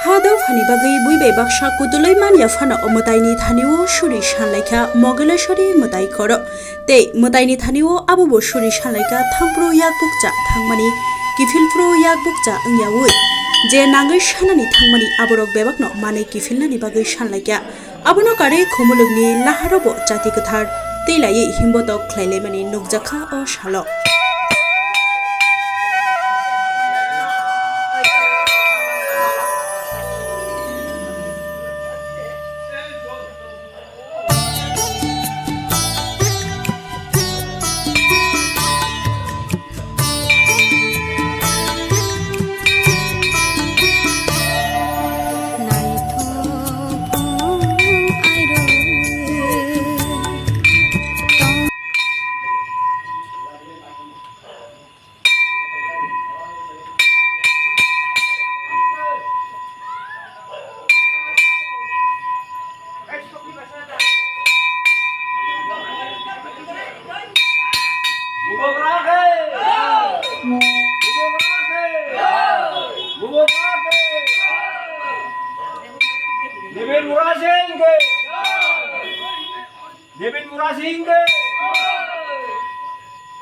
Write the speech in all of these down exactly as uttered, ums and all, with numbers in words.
Ha dophani bagwi bui bai baksa kutulwi manya phano mwtaini thani-o suri sanlaikha Mogeleshwari mwtai khoro. Tei mwtaini thani-o abo bo suri sanlaikha thangphru yak bukcha thangmani kiphilphru yak bukcha wngyaui je nangwi sanani thangmani aborok bebakno manwi kiphilnani bagwi sanlaikha. Abono karwi khumulwkni laharobo chati kwthar tei laiwi himbotok khlailaimani nukjakha o salo. Deven Murasing ke. Deven Murasing ke. Deven Murasing ke.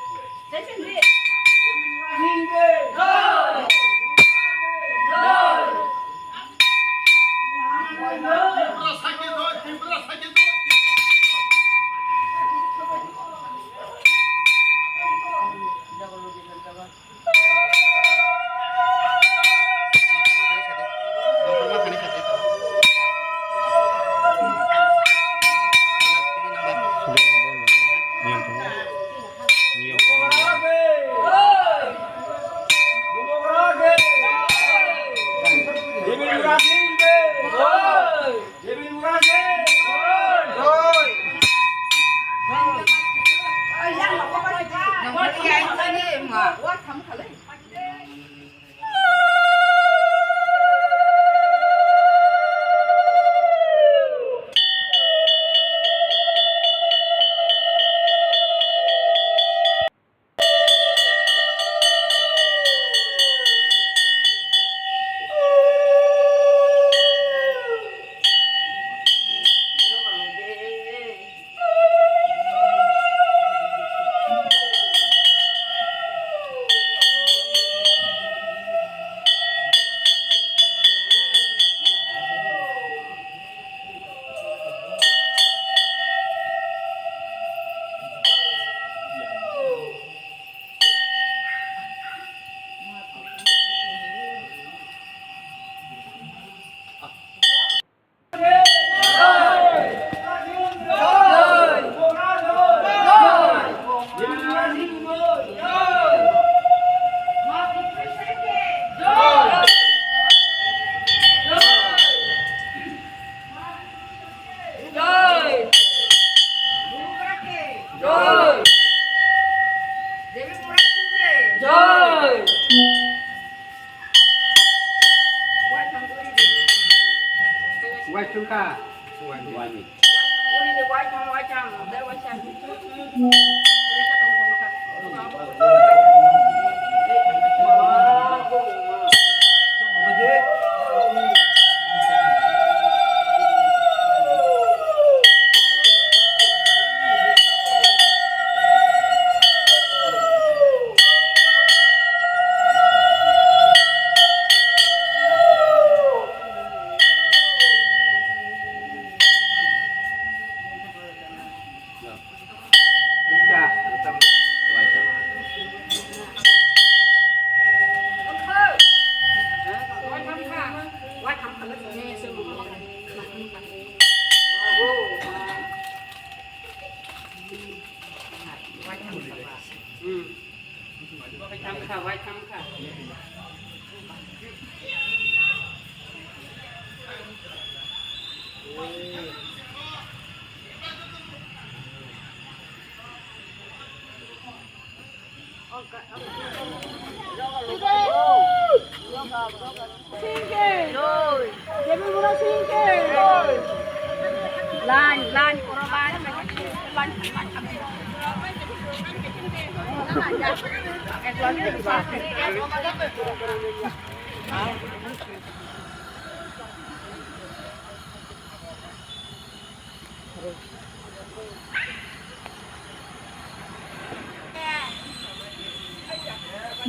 Line, line, puro line.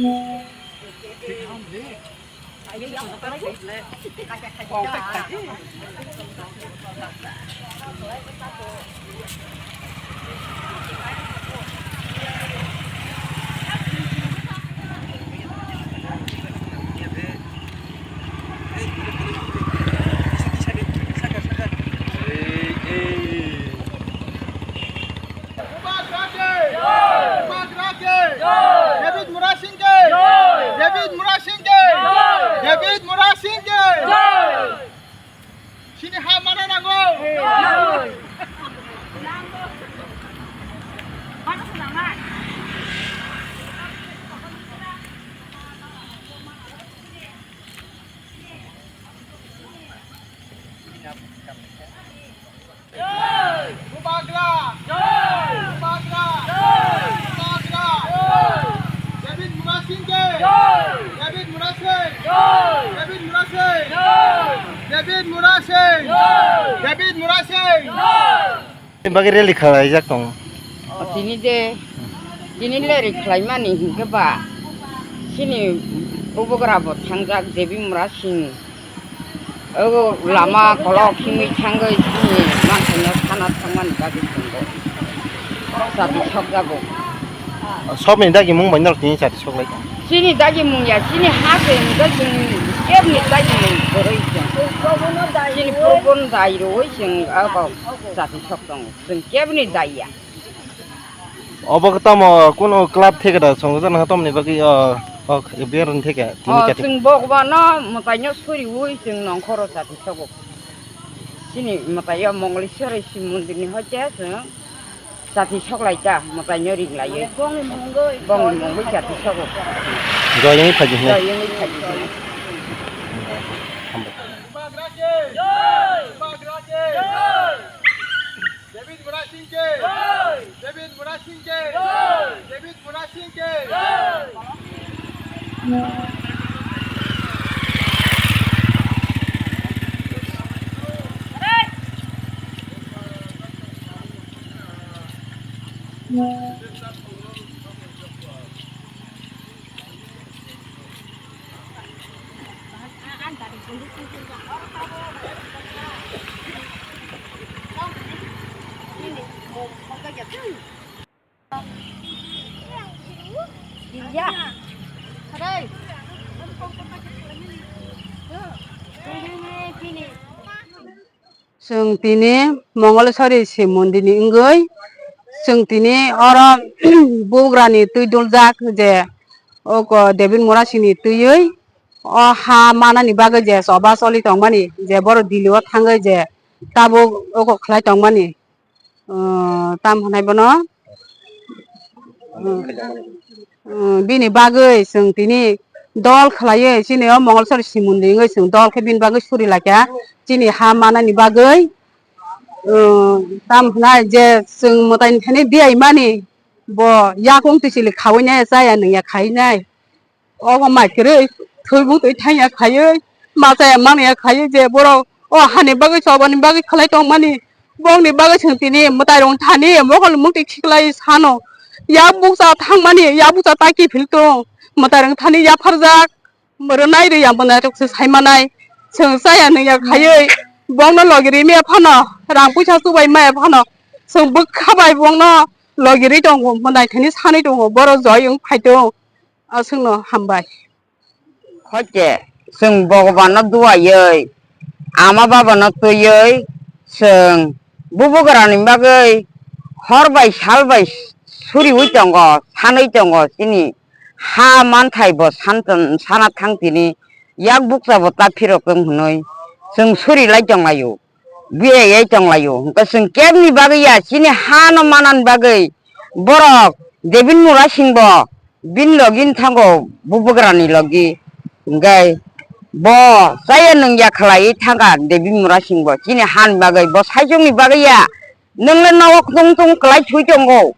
Bubagra ke! Bubagra ke! David Murasing ke! David Murasing ke! David Murasing ke! Chini ha mana nango! Bubagra! Bubagra! Bubagra! David Murasing ke! David Murasing! David Murasing! David Murasing! David Murasing! Bagwi rally khalaijak tongo. O, tini de, tini rally khalaimani hinkhe ba, chini bubagra bo thangjak Devi Murasing. Ogo lama kolok himwi thangwi chini manthaino sana thangmani bagwi tongo. Chati sokjago. Sobni dagimung bai norok tini chati soklai. Chini dagimung ya, chini ha se wngkha chwng kebni dagimung kwrwi chwng. Chini purbo no dai rwi chwng abo chati sok tongo. Chwng kebni dai ya. Obo khe tamo kuno club theke da chwng jana tamo ni bagwi o, o beer ni theke tini O chati. Chwng Bhagwan no mwtai no suri wi chwng nongkhoro chati sogo. Chini mwtai o Mongoleshwari Shiv Mondir ni hoite chwng chati sok lai ta mwtai no ring lai wi. Bongni mungwi. Bongni mungwi chati sogo. Joyeng phaji hwnwi. Joyeng phaji hwnwi. Hambai. David Murasing ke! David Murasing ke! David Murasing ke! Chwng tini Mongoleshwari Shiv Mondir ni wngwi, chwng tini oro bubagra ni twi duljak je oko David Murasing ni twiwi o ha manani bagwi je choba choli tongmani, je borok Delhi o thangwi je tabuk oko khlai tongmani, uh, tam hwnai bono. Umm, bini bagwi chwng tini dol khlaiwi chini o Mongoleshwari Shiv Mondir wngwi chwng dol khe bini bagwi suri laikha. Chini ha manani bagwi, umm, tam hwnai je chwng mwtai ni thani biyai mani bo yakung twi chili khaui nai chaya nungya khai nai. Obo mai kwrwi thwibu twi thangya khaiwi, ma chaya mangya khaiwi je borok o hani bagwi chobani bagwi khlai tongmani, bongni bagwi chwng tini mwtai rok thani mokol mukti khiklai sano, yak bukcha thangmani, yak bukcha ta kiphil tong, mwtai rok thani yapharjak, rwnai rwya mwtai rok se sai manai, chwng chaya nungya khaiwi bongno logi rimaya phano, rang puisa chubai maya phano, chwng bwkha bai bongno logi ri tongo, mwtai thani sanwi tongo, borok joi wng phai tong. Aswkno hambai. Hoite chwng Bhagwano duaiwi, ama babano twiwi, chwng bubagrani bagwi hor bai sal bai suriwi tongo, sanwi tongo, chini ha manthai bo san-, sana thang tini, yak bukcha bo ta phirok wng hwnwi chwng suri lai tong laio. Biyai tonglaio. Hwnkhe chwng kebni bagwi ya, chini hano manani bagwi borok David Murasing bo bini logi thango, bubagrani logi. Hwnkhe bo chaya nungya khlaiwi thangkha David Murasing bo. Chini hani bagwi bo saichungni bagwi ya, nwng le nogo tung tung kwlai thwi tongo.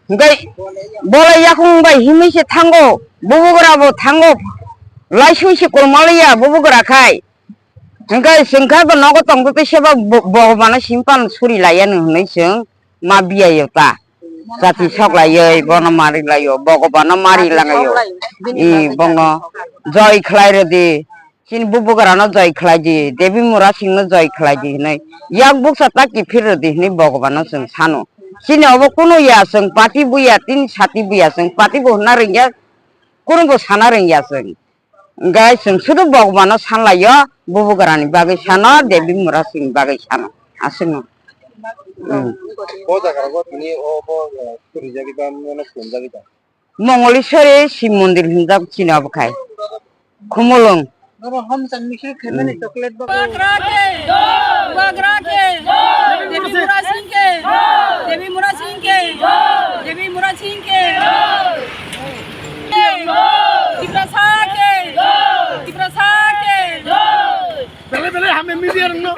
Hwnkhe bo le yakung bai himwi se thango, bubagra bo thango, laisui se kolmaliya bubagra khai. Hwnkhe chwng khe bo nogo tongtwi sebo bo-, Bhagwano simi phano suri laiya nw hwnwi chwng ma biyaio ta. Jati soklaiwi bono mari laio, Bhagabano mari langaio. I bono joi khlai rwdi. Chini bubugrano joi khlai di, Devi Mura Singh no joi khlai di hinwi. Yak buksa ta kiphir rwdi hinwi Bhagabano chwng sano. Chini obo kunu ya chwng party buya, tin sati buya chwng party bo hwnna rwngya, kunu bo sana rwngya chwng. Hwnkhe chwng sudu Bhagabano sanlaio, bubugrani bagwi sano, Devi Mura Singh bagwi sano. Aswkno. Hmm. O jaga rogo tini o bo, eh, turijagwi ba mano khulumjagwi da. Mongoliswari Shiv Mondir hinjak chini obo khai. Khumulwng. Noro hom chang misil khaimani chocolate bagwi. Bubagra ke! Bubagra ke! Devi Mura Singh ke! Devi Mura Singh ke! Devi Mura Singh ke! Tiprasa ke! Tiprasa ke! Bele bele hame media rwngno.